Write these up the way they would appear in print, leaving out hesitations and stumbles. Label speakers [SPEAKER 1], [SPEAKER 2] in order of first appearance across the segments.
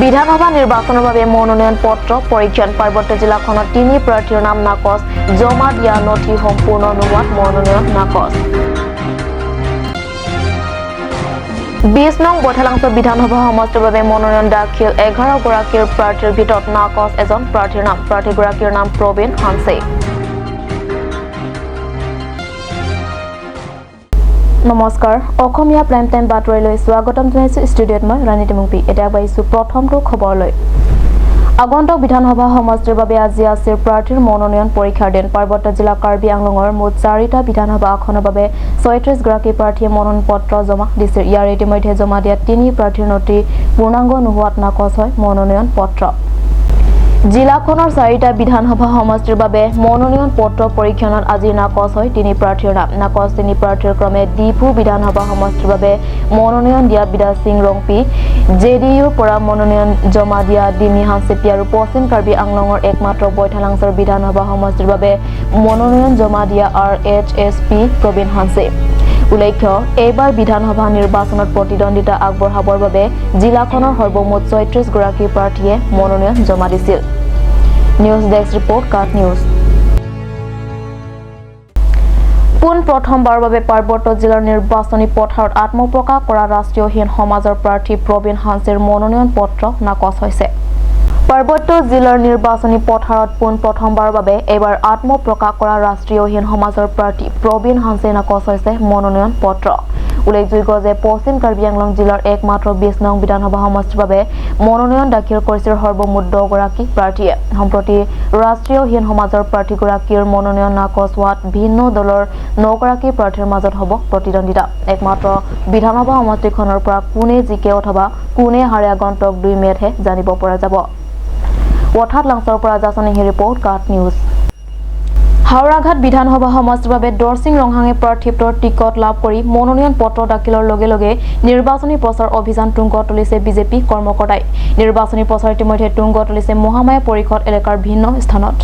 [SPEAKER 1] বিধানসভা নিৰ্বাচনৰ বাবে মনোনয়ন পত্ৰ পৰীক্ষণ। পাৰ্বত্য জিলাখনত 3 প্ৰাৰ্থীৰ নাম নাকচ, জমা দিয়া নথি সম্পূৰ্ণ নোহোৱাত মনোনয়ন নাকচ। 20 নং বৈঠালাংছ বিধানসভা সমষ্টিৰ বাবে মনোনয়ন দাখিল 11 গৰাকীৰ প্ৰাৰ্থীৰ ভিতৰত নাকচ এজন প্ৰাৰ্থীৰ নাম। প্ৰাৰ্থীগৰাকীৰ নাম প্ৰবীণ হানছে। নমস্কাৰ, অসমীয়া প্ৰাইম টাইম বাতৰিলৈ স্বাগতম জনাইছো। ষ্টুডিঅ'ত মই ৰাণী তিমুংপি। এতিয়া আগবাঢ়িছো প্ৰথমটো খবৰলৈ। আগন্তুক বিধানসভা সমষ্টিৰ বাবে আজি আছিল প্ৰাৰ্থীৰ মনোনয়ন পৰীক্ষাৰ দিন। পাৰ্বত্য জিলা কাৰ্বি আংলঙৰ মুঠ 4টা বিধানসভা আসনৰ বাবে 36 গৰাকী প্ৰাৰ্থীয়ে মনোনয়ন পত্ৰ জমা দিছিল। ইয়াৰ ইতিমধ্যে জমা দিয়া 3 প্ৰাৰ্থীৰ নথি পূৰ্ণাংগ নোহোৱাত নাকচ হয় মনোনয়ন পত্ৰ। জিলাখনৰ 4টা বিধানসভা সমষ্টিৰ বাবে মনোনয়ন পত্ৰ পৰীক্ষণত আজি নাকচ হয় 3 প্ৰাৰ্থীৰ নাম। নাকচ 3 প্ৰাৰ্থীৰ ক্ৰমে ডিফু বিধানসভা সমষ্টিৰ বাবে মনোনয়ন দিয়া বিদা সিং ৰংপি, জে ডি ইউৰ পৰা মনোনয়ন জমা দিয়া ডিমি হানচেপি আৰু পশ্চিম কাৰ্বি আংলঙৰ একমাত্ৰ বৈঠালাংছৰ বিধানসভা সমষ্টিৰ বাবে মনোনয়ন জমা দিয়া আৰ এইচ এছ পি প্ৰবীণ হানচে। উল্লেখ্য, এইবাৰ বিধানসভা নিৰ্বাচনত প্ৰতিদ্বন্দ্বিতা আগবঢ়াবৰ বাবে জিলাখনৰ সৰ্বমুঠ 36 গৰাকী প্ৰাৰ্থীয়ে মনোনয়ন জমা দিছিল। নিউজ ডেস্ক ৰিপৰ্ট, কাট নিউজ। পোনপ্ৰথমবাৰৰ বাবে পাৰ্বত্য জিলাৰ নিৰ্বাচনী পথাৰত আত্মপ্ৰকাশ কৰা ৰাষ্ট্ৰীয় হীন সমাজৰ প্ৰাৰ্থী প্ৰবীণ হানচেৰ মনোনয়ন পত্ৰ নাকচ হৈছে। পাৰ্বত্য জিলাৰ নিৰ্বাচনী পথাৰত পোনপ্ৰথমবাৰৰ বাবে এইবাৰ আত্মপ্ৰকাশ কৰা ৰাষ্ট্ৰীয় হীন সমাজৰ প্ৰাৰ্থী প্ৰবীণ হানচে নাকচ হৈছে মনোনয়ন পত্ৰ। উল্লেখযোগ্য যে পশ্চিম কাৰ্বি আংলং জিলাৰ একমাত্ৰ 20 নং বিধানসভা সমষ্টিৰ বাবে মনোনয়ন দাখিল কৰিছিল সৰ্বমুঠ 10 গৰাকী প্ৰাৰ্থীয়ে। সম্প্ৰতি ৰাষ্ট্ৰীয় হীন সমাজৰ প্ৰাৰ্থীগৰাকীৰ মনোনয়ন নাকচ হোৱাত ভিন্ন দলৰ 9 গৰাকী প্ৰাৰ্থীৰ মাজত হ'ব প্ৰতিদ্বন্দ্বিতা। একমাত্ৰ বিধানসভা সমষ্টিখনৰ পৰা কোনে জিকে অথবা কোনে হাৰে আগন্তুক 2 মে'তহে জানিব পৰা যাব। অৰ্থাৎ লাংচৰ পৰা জাচনিহি ৰিপৰ্ট, কাট নিউজ। হাওৰাঘাট বিধানসভা সমষ্টিৰ বাবে দৰচিং ৰংহাঙে প্ৰাৰ্থিত্বৰ টিকট লাভ কৰি মনোনয়ন পত্ৰ দাখিলৰ লগে লগে নিৰ্বাচনী প্ৰচাৰ অভিযান তুংগত তুলিছে বিজেপি কৰ্মকৰ্তাই। নিৰ্বাচনী প্ৰচাৰ ইতিমধ্যে তুংগত তুলিছে মহামায়া পৰিষদ এলেকাৰ ভিন্ন স্থানত।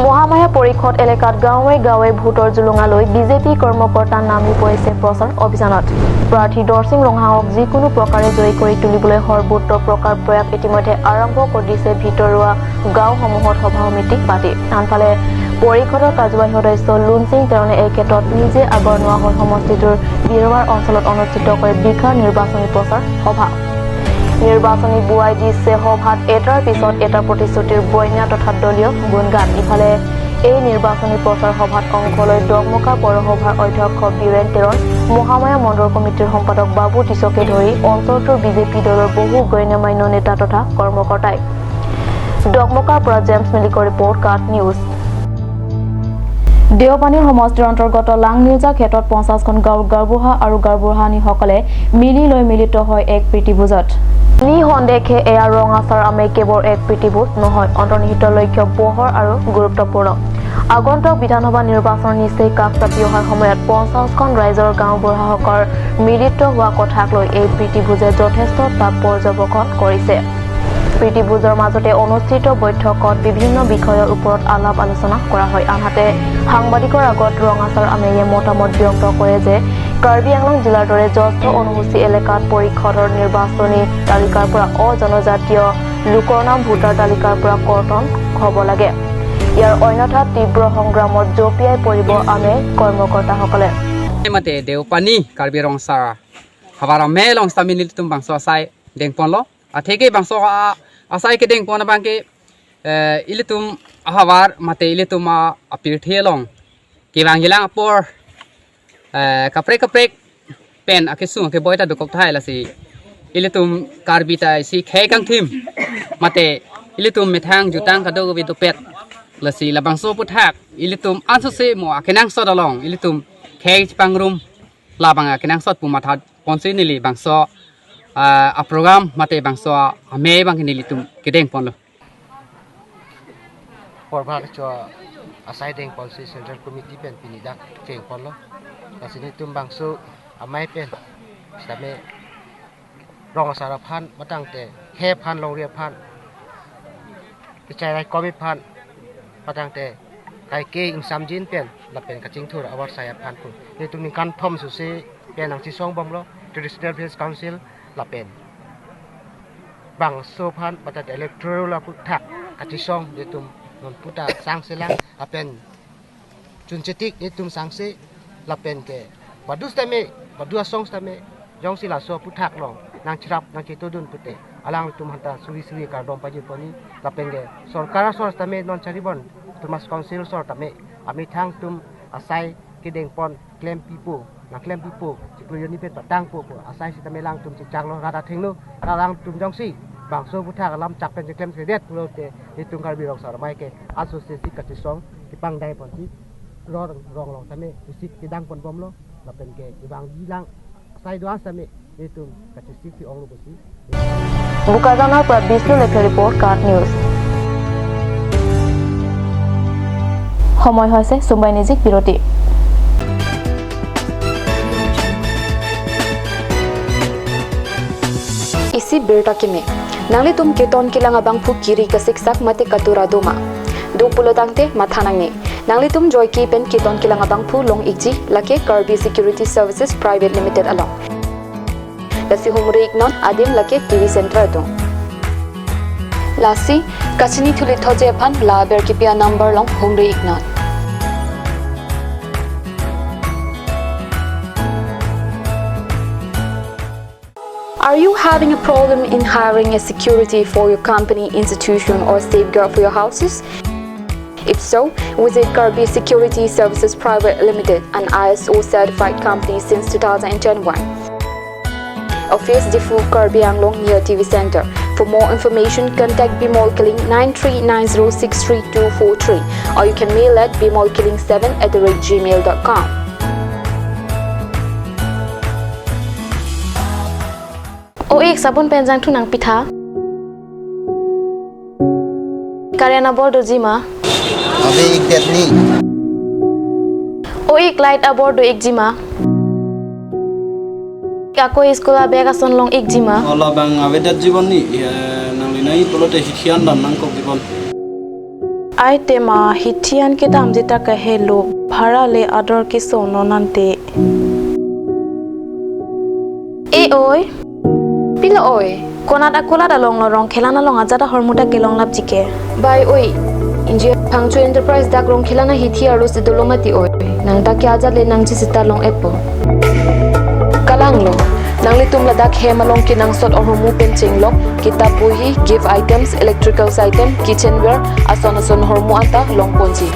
[SPEAKER 1] মহামায়া পৰিষদ এলেকাত গাঁৱে গাঁৱে ভোটৰ জুলুঙা লৈ বিজেপি কৰ্মকৰ্তা নামি পৰিছে প্ৰচাৰ অভিযানত। প্ৰাৰ্থী দৰচিং ৰংহাঙক যিকোনো প্ৰকাৰে জয়ী কৰি তুলিবলৈ সৰ্বোচ্চ প্ৰকাৰ প্ৰয়াস ইতিমধ্যে আৰম্ভ কৰি দিছে ভিতৰুৱা গাঁওসমূহত সভা সমিতি পাতি। আনফালে পৰিষদৰ কাৰ্যবাহী সদস্য লুনচিং তেৰণে এই ক্ষেত্ৰত নিজে আগৰণুৱা হৈ সমষ্টিটোৰ বিৰৱাৰ অঞ্চলত অনুষ্ঠিত কৰে বিশাল নিৰ্বাচনী প্ৰচাৰ সভা। নিৰ্বাচনী বোৱাই দিছে সভাত এটাৰ পিছত এটা প্ৰতিশ্ৰুতিৰ বন্যা তথা দলীয় গুণগান। ইফালে এই নিৰ্বাচনী প্ৰচাৰ সভাত অংশ লৈ ডগমকা পৌৰসভাৰ অধ্যক্ষ বীৰেন তেৰণ, মহামায়া মণ্ডল কমিটিৰ সম্পাদক বাবু টিছকে ধৰি অঞ্চলটোৰ বিজেপি দলৰ বহু গণ্যমান্য নেতা তথা কৰ্মকৰ্তাই। ডগমকাৰ পৰা জেমছ মিলিকৰ ৰিপৰ্ট, কাট নিউজ। দেওপানীৰ সমষ্টিৰ অন্তৰ্গত লাংনিউজা ক্ষেত্ৰত 50খন গাঁৱৰ গাঁওবুঢ়া আৰু গাঁওবুঢ়ানীসকলে মিলি লৈ মিলিত হয় এক প্ৰীতিভোজত। নিঃসন্দেহে এয়া ৰঙাচাৰ আমে কেৱল এক প্ৰীতিভোজ নহয়, অন্তৰ্নিহিত লক্ষ্য বহৰ আৰু গুৰুত্বপূৰ্ণ। আগন্তুক বিধানসভা নিৰ্বাচন নিচেই কাষ চাপি অহাৰ সময়ত 50খন ৰাইজৰ গাঁওবুঢ়াসকল মিলিত হোৱা কথাক লৈ এই প্ৰীতিভোজে যথেষ্ট তাৎপৰ্যবহন কৰিছে। প্ৰীতিভোজৰ মাজতে অনুষ্ঠিত বৈঠকত বিভিন্ন বিষয়ৰ ওপৰত আলাপ আলোচনা কৰা হয়। আনহাতে সাংবাদিকৰ আগত ৰঙাচাৰ আমেয়ে মতামত ব্যক্ত কৰে যে কাৰ্বি আংলং জিলাৰ দৰে জ্যেষ্ঠ অনুসূচী এলেকাত পৰিষদৰ নিৰ্বাচনী তালিকাৰ পৰা অজনজাতীয় লোকৰ নাম ভোটাৰ তালিকাৰ পৰা কৰ্তন হ'ব লাগে। ইয়াৰ অন্যথা তীব্ৰ সংগ্ৰামত জঁপিয়াই পৰিব আমে কৰ্মকৰ্তাসকলে।
[SPEAKER 2] Mate Deopani Karbi Rongsa habara me long stamini tum bangso asai dengpon lo atheke bangso asai ke dengpon bangke ilitum hawar mate ilitum apir thelong ke bangila por kaprek kaprek pen akesu ke boita dukok thai la si ilitum Karbi tai si khe kang thim mate ilitum methang jutang kado bi dupet la si la bangso puthak ilitum anso se mo akenang so dalong ilitum khe pangrum la banga kenang sot pumathat ponsi nili bangso a program mate bangso ame bang nili tum kedeng pon lo
[SPEAKER 3] por bhag cho asai deng policy central committee pen pinidak keng pon lo asini tum bangso amai pen same rong sara phan matang te he phan long ria phan kichai rai komi phan patang te kai ke ing samjin pen la pen kaching thur awar saya phan pu ni tum ning kan thom su se pen ang chi song bom lo traditional village council la pen bang so phan patat electoral la puthak katisong nitum non puta sang selang apen chunchetik nitum sangse lapen ke badus tame badua song tame jong sila so puthak long nang chrap nang chitodun pute alang tum hanta suri suri ka dom paji poni lapen ke sarkar sor tame non charibon tumas council sor tame ami thang tum asai kideng pon claim people na claim people chiklu yoni pet patang po po asai si tame lang tum chak lo rata thinglo lang tum jong si bang so puthak lam chak pen claim credet pulo te nitum karbi rong sar mai ke association ka song ki pang dai pon si rong rong long tame sik ki dang pon bom lo lapen ke ibang gilang sai doa same nitum ka sik ki ong lo bosi
[SPEAKER 1] বোকাজানৰ পৰা Bishnu লেখৰ report, কাট news. সময় হৈছে চুম্বাই নিজিক বিৰতি।
[SPEAKER 4] Isi berta kime nangli tum keton kilang abang phu kiri ka siksak mate katura doma do pulotangte mathanangni nangli tum joy ki pen keton kilang abang phu long ikji lake Karbi Security Services Private Limited along lasi humre iknon adim lake TV center do lasi kachini thuli thoje phan la ber ki pia number long humre iknon. Are you having a problem in hiring a security for your company, institution or safeguard for your houses? If so, visit Karbi Security Services Private Limited, an ISO certified company since 2021. Office Difu Karbi Anglong near TV Center. For more information, contact Bimol Killing 9390632243 or you can mail at bimolkilling7@gmail.com.
[SPEAKER 1] O ek sabun penjang thu nang pitha karyana bor do jima
[SPEAKER 5] abe ek detni
[SPEAKER 1] o ek light abor do ek jima kako school a bag ason long ek jima
[SPEAKER 6] ola bang abe det jibon ni nang linai tolote hithian dam nang kok dibon
[SPEAKER 7] ai tema hithian ke dam jita kahe lo bhara le ador ke sono nante
[SPEAKER 1] e oi
[SPEAKER 4] pila oi
[SPEAKER 1] konat akola da long rong khelana long ajada hormuta kelong lap jike
[SPEAKER 4] bai oi inje phangchu enterprise dak rong khelana hithi aro se dolomati oi nang ta kya jale nang chi sita long epo kalang lo nang le tum la dak he malong ki nang sot ormu pen ching lok kitab bohi gift items electrical item kitchenware ason ason hormu ata long ponji.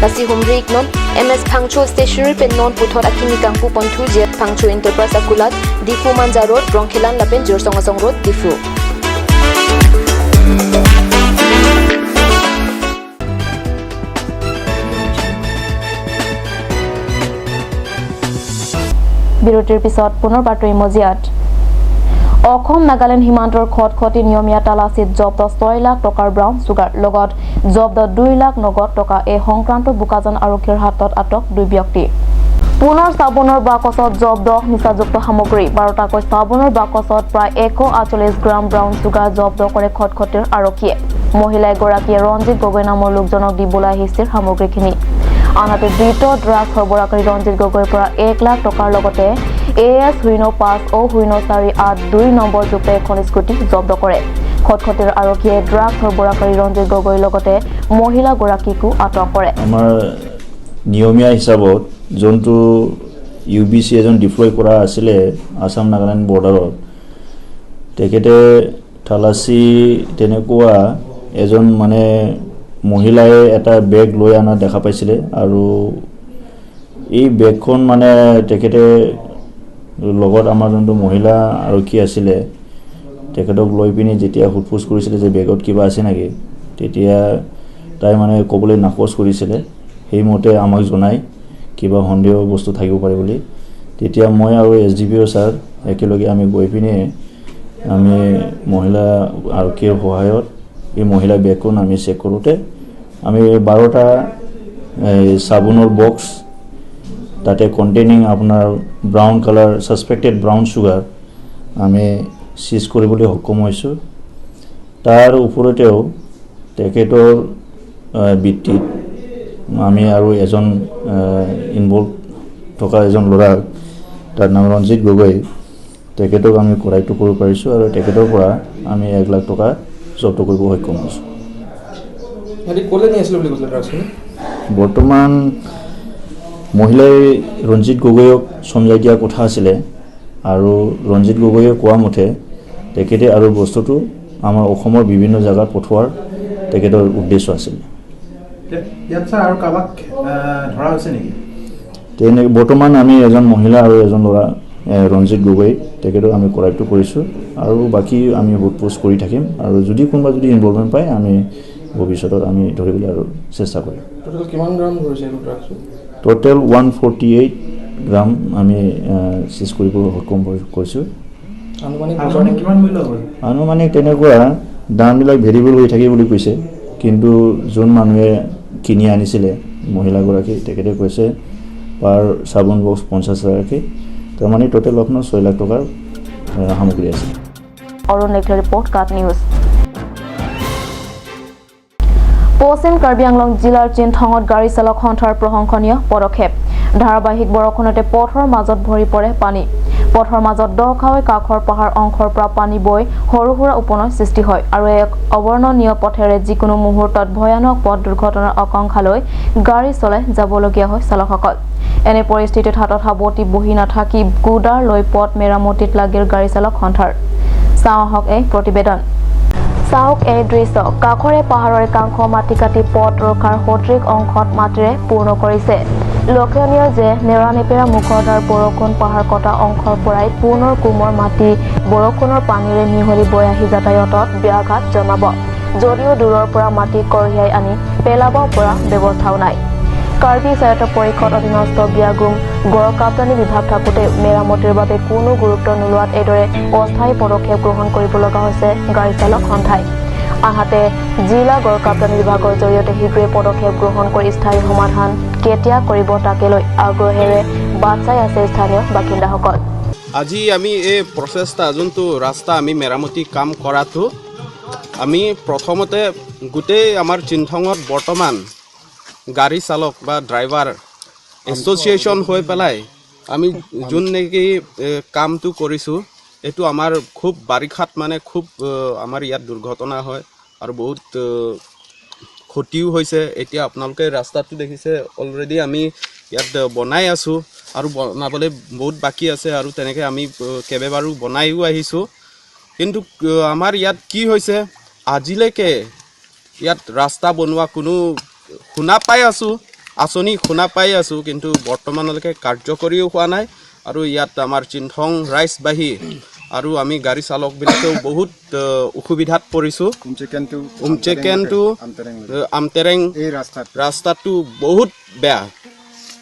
[SPEAKER 4] Lasi humri iknon MS Phangcho Stationery pen non puthor akini kangpu ponthu je Phangcho Enterprise akulat Difu Manja Road Rongkhelan lapen Jorsong Asong Road Difu.
[SPEAKER 1] বিৰতিৰ পিছত পুনৰ বাতৰি মজিয়াত অসম নাগালেণ্ড সীমান্তৰ খটখটি নিয়মীয়া তালাচীত জব্দ 6 লাখ টকাৰ ব্ৰাউন চুগাৰ লগত জব্দ 2 লাখ নগদ টকা। এই সংক্ৰান্ত বোকাজান আৰক্ষীৰ হাতত আটক দুই ব্যক্তি। পুনৰ চাবোনৰ বাকচত জব্দ নিচাযুক্ত সামগ্ৰী। 12টাকৈ চাবোনৰ বাকচত প্ৰায় 148 গ্ৰাম ব্ৰাউন চুগাৰ জব্দ কৰে খটখটিৰ আৰক্ষীয়ে। মহিলা এগৰাকীয়ে ৰঞ্জিত গগৈ নামৰ লোকজনক দিবলৈ আহিছিল সামগ্ৰীখিনি। আনহাতে ধৃত ড্ৰাগছ সৰবৰাহকাৰী ৰঞ্জিত গগৈৰ পৰা 1 লাখ টকাৰ লগতে AS 05 O 0482 number যুক্ত এখন স্কুটি জব্দ কৰে। খটখটিৰ আৰক্ষীয়ে ড্ৰাগছ সৰবৰাহকাৰী ৰঞ্জিত গগৈৰ লগতে মহিলাগৰাকীকো আটক কৰে।
[SPEAKER 8] আমাৰ নিয়মীয়া হিচাপত যোনটো ইউ বি চি এজন ডিপ্লয় কৰা আছিলে আছাম নাগালেণ্ড বৰ্ডাৰত, তেখেতে তালাচী তেনেকুৱা এজন মানে মহিলাই এটা বেগ লৈ অনা দেখা পাইছিলে আৰু এই বেগখন মানে তেখেতে লগত আমাৰ যোনটো মহিলা আৰক্ষী আছিলে তেখেতক লৈ পিনি যেতিয়া সোধ পোছ কৰিছিলে যে বেগত কিবা আছে নেকি, তেতিয়া তাই মানে ক'বলৈ নাকচ কৰিছিলে। সেইমতে আমাক জনাই কিবা সন্দেহ বস্তু থাকিব পাৰে বুলি। তেতিয়া মই আৰু S D P O sir একেলগে আমি গৈ পিনে আমি মহিলা আৰক্ষীৰ সহায়ত এই মহিলা বেগখন আমি চেক কৰোঁতে আমি 12টা চাবোনৰ বক্স তাতে কণ্টেইনিং আপোনাৰ brown colour suspected brown sugar আমি চিজ কৰিবলৈ সক্ষম হৈছোঁ। তাৰ ওপৰতেও তেখেতৰ বৃত্তিত আমি আৰু এজন ইনভলভ থকা এজন ল'ৰাক, তাৰ নাম ৰঞ্জিত গগৈ, তেখেতক আমি কৰায়ত্ব কৰিব পাৰিছোঁ আৰু তেখেতৰ পৰা আমি 1 লাখ টকা জব্দ কৰিব সক্ষম হৈছোঁ। বৰ্তমান মহিলাই ৰঞ্জিত গগৈক চমজাই দিয়াৰ কথা আছিলে আৰু ৰঞ্জিত গগৈয়ে কোৱা মতে তেখেতে আৰু বস্তুটো আমাৰ অসমৰ বিভিন্ন জেগাত পঠোৱাৰ তেখেতৰ উদ্দেশ্য আছিল। তেনে বৰ্তমান আমি এজন মহিলা আৰু এজন ল'ৰা ৰঞ্জিত গগৈ তেখেতক আমি কৰায়ত্ব কৰিছোঁ আৰু বাকী আমি সোধ পোছ কৰি থাকিম আৰু যদি কোনোবা যদি ইনভলভমেণ্ট পায় আমি ভৱিষ্যতত আমি ধৰিবলৈ আৰু চেষ্টা কৰিম। টোটেল 148 গ্ৰাম আমি চিজ কৰিব সক্ষম কৰিছোঁ। আনুমানিক তেনেকুৱা দামবিলাক ভেৰিয়েবল হৈ থাকে বুলি কৈছে, কিন্তু যোন মানুহে কিনি আনিছিলে মহিলাগৰাকী, তেখেতে কৈছে পাৰ চাবোন বক্স 50 হাজাৰকৈ, তাৰমানে টোটেল আপোনাৰ 6 লাখ টকাৰ সামগ্ৰী আছে।
[SPEAKER 1] অৰুণ লেখৰ ৰিপৰ্ট, কাট নিউজ। পশ্চিম কাৰ্বি আংলং জিলাৰ চিনথঙত গাড়ী চালক সন্থাৰ প্ৰশংসনীয় পদক্ষেপ। ধাৰাবাহিক বৰষুণতে পথৰ মাজত ভৰি পৰে পানী। পথৰ মাজত দ খাৱৈ কাষৰ পাহাৰ অংশৰ পৰা পানী বৈ সৰু সুৰা উপনৈ সৃষ্টি হয় আৰু এক অবৰ্ণনীয় পথেৰে যিকোনো মুহূৰ্তত ভয়ানক পথ দুৰ্ঘটনাৰ আশংকালৈ গাড়ী চলাই যাবলগীয়া হয় চালকসকল। এনে পৰিস্থিতিত হাতত সাৱটি বহি নাথাকি কুদাৰ লৈ পথ মেৰামতিত লাগিল গাড়ী চালক সন্থাৰ। চাওঁ আহক এই প্ৰতিবেদন। চাওক এই দৃশ্য। কাষৰে পাহাৰৰ একাংশ মাটি কাটি পথ ৰখাৰ সদৃশ অংশত মাটিৰে পূৰ্ণ কৰিছে। লক্ষণীয় যে নেৰানেপেৰা মুখৰধাৰ বৰষুণ পাহাৰ কটা অংশৰ পৰাই পুনৰ কোমৰ মাটি বৰষুণৰ পানীৰে মিহলি বৈ আহি যাতায়াতত ব্যাঘাত জন্মাব যদিও দূৰৰ পৰা মাটি কঢ়িয়াই আনি পেলাব পৰা ব্যৱস্থাও নাই। কাৰ্বি স্বায়ত্ত পৰিষদ অধীনস্থ বিয়াগুম গড়কাপ্তানি বিভাগ থাকোঁতে মেৰামতিৰ বাবে কোনো গুৰুত্ব নোলোৱাত এইদৰে অস্থায়ী পদক্ষেপ গ্ৰহণ কৰিব লগা হৈছে গাড়ী চালক সন্থাই। আনহাতে জিলা গড়কাপ্তানি বিভাগৰ জৰিয়তে শীঘ্ৰে পদক্ষেপ গ্ৰহণ কৰি স্থায়ী সমাধান কেতিয়া কৰিব তাকে লৈ আগ্ৰহেৰে বাট চাই আছে স্থানীয় বাসিন্দাসকল।
[SPEAKER 9] আজি আমি এই প্ৰচেষ্টা যোনটো ৰাস্তা আমি মেৰামতি কাম কৰাটো আমি প্ৰথমতে গোটেই আমাৰ চিনথঙত বৰ্তমান গাড়ী চালক বা ড্ৰাইভাৰ এছ'চিয়েশ্যন হৈ পেলাই আমি যোন নেকি কামটো কৰিছোঁ, এইটো আমাৰ খুব বাৰিষাত মানে খুব আমাৰ ইয়াত দুৰ্ঘটনা হয় আৰু বহুত ক্ষতিও হৈছে। এতিয়া আপোনালোকে ৰাস্তাটো দেখিছে, অলৰেডি আমি ইয়াত বনাই আছোঁ আৰু বনাবলৈ বহুত বাকী আছে আৰু তেনেকৈ আমি কেইবাবাৰো বনাইও আহিছোঁ। কিন্তু আমাৰ ইয়াত কি হৈছে, আজিলৈকে ইয়াত ৰাস্তা বনোৱা কোনো শুনা পাই আছোঁ, আঁচনি শুনা পাই আছোঁ, কিন্তু বৰ্তমানলৈকে কাৰ্যকৰীও হোৱা নাই। আৰু ইয়াত আমাৰ চিনথং ৰাইজবাহী আৰু আমি গাড়ী চালকবিলাকেও বহুত অসুবিধাত পৰিছোঁ। উমচেকেন টু আমটেৰেং ৰাস্তাটো বহুত বেয়া।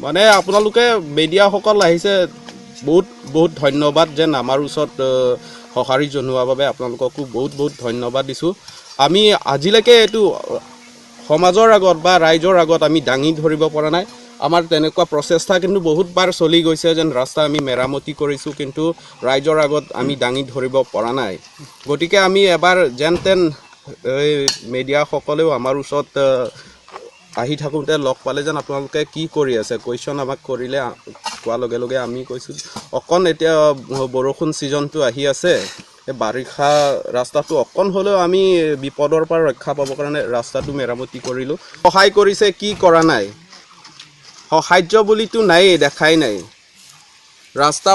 [SPEAKER 9] মানে আপোনালোকে মিডিয়াসকল আহিছে, বহুত বহুত ধন্যবাদ যেন আমাৰ ওচৰত সঁহাৰি জনোৱাৰ বাবে আপোনালোককো বহুত বহুত ধন্যবাদ দিছোঁ। আমি আজিলৈকে এইটো সমাজৰ আগত বা ৰাইজৰ আগত আমি দাঙি ধৰিব পৰা নাই। আমাৰ তেনেকুৱা প্ৰচেষ্টা কিন্তু বহুতবাৰ চলি গৈছে যেন ৰাস্তা আমি মেৰামতি কৰিছোঁ, কিন্তু ৰাইজৰ আগত আমি দাঙি ধৰিব পৰা নাই। গতিকে আমি এবাৰ যেন তেন এই মিডিয়াসকলেও আমাৰ ওচৰত আহি থাকোঁতে লগ পালে যেন আপোনালোকে কি কৰি আছে কুৱেশ্যন আমাক কৰিলে, কোৱাৰ লগে লগে আমি কৈছোঁ অকণ এতিয়া বৰষুণ ছিজনটো আহি আছে, এই বাৰিষা ৰাস্তাটো অকণ হ'লেও আমি বিপদৰ পৰা ৰক্ষা পাবৰ কাৰণে ৰাস্তাটো মেৰামতি কৰিলোঁ। সহায় কৰিছে কি কৰা নাই, সাহাৰ্য বুলিতো নায়েই, দেখাই নাই। ৰাস্তা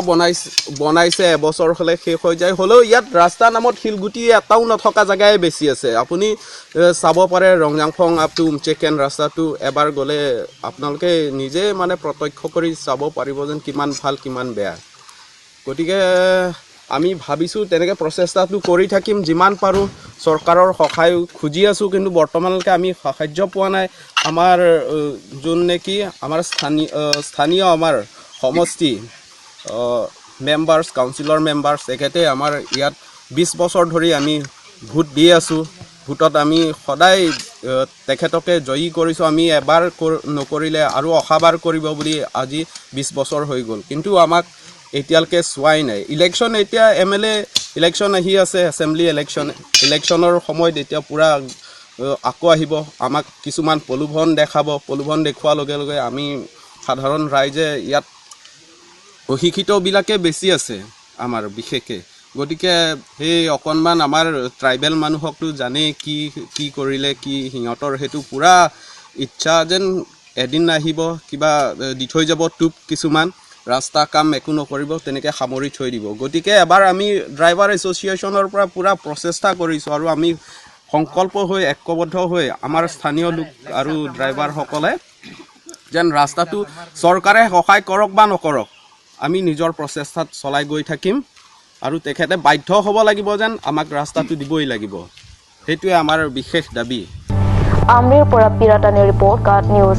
[SPEAKER 9] বনাইছে এবছৰ হ'লে শেষ হৈ যায়, হ'লেও ইয়াত ৰাস্তাৰ নামত শিলগুটি এটাও নথকা জেগাই বেছি আছে। আপুনি চাব পাৰে ৰংজাংফং আপ টু উমচেকেন ৰাস্তাটো এবাৰ গ'লে আপোনালোকে নিজে মানে প্ৰত্যক্ষ কৰি চাব পাৰিব যেন কিমান ভাল কিমান বেয়া। গতিকে আমি ভাবিছোঁ তেনেকৈ প্ৰচেষ্টাটো কৰি থাকিম যিমান পাৰোঁ, চৰকাৰৰ সহায় খুজি আছোঁ, কিন্তু বৰ্তমানলৈকে আমি সাহাৰ্য পোৱা নাই। আমাৰ যোন নেকি আমাৰ স্থানীয় আমাৰ সমষ্টি মেম্বাৰ্ছ, কাউন্সিলৰ মেম্বাৰ্ছ, তেখেতে আমাৰ ইয়াত 20 বছৰ ধৰি আমি ভোট দি আছোঁ। ভোটত আমি সদায় তেখেতকে জয়ী কৰিছোঁ আমি। এবাৰ নকৰিলে আৰু অহাবাৰ কৰিব বুলি আজি 20 বছৰ হৈ গ'ল, কিন্তু আমাক এতিয়ালৈকে চোৱাই নাই। ইলেকশ্যন এতিয়া এমএলএ ইলেকশ্যন আহি আছে, এছেম্বলি ইলেকশ্যন। ইলেকশ্যনৰ সময়ত এতিয়া পূৰা আকৌ আহিব, আমাক কিছুমান প্ৰলোভন দেখাব। প্ৰলোভন দেখুওৱাৰ লগে লগে আমি সাধাৰণ ৰাইজে, ইয়াত অশিক্ষিতবিলাকে বেছি আছে আমাৰ বিশেষকৈ, গতিকে সেই অকণমান আমাৰ ট্ৰাইবেল মানুহকতো জানেই কি কি কৰিলে কি, সিহঁতৰ সেইটো পূৰা ইচ্ছা যেন এদিন আহিব, কিবা দি থৈ যাব টোপ কিছুমান, ৰাস্তা কাম একো নকৰিব, তেনেকৈ সামৰি থৈ দিব। গতিকে এবাৰ আমি ড্ৰাইভাৰ এছ'চিয়েশ্যনৰ পৰা পূৰা প্ৰচেষ্টা কৰিছোঁ আৰু আমি সংকল্প হৈ, ঐক্যবদ্ধ হৈ আমাৰ স্থানীয় লোক আৰু ড্ৰাইভাৰসকলে যেন ৰাস্তাটো চৰকাৰে সহায় কৰক বা নকৰক, আমি নিজৰ প্ৰচেষ্টাত চলাই গৈ থাকিম আৰু তেখেতে বাধ্য হ'ব লাগিব যেন আমাক ৰাস্তাটো দিবই লাগিব। সেইটোৱে আমাৰ বিশেষ দাবী।
[SPEAKER 1] আমৰিৰ পৰা পিৰাটানী ৰিপৰ্ট, কাট নিউজ।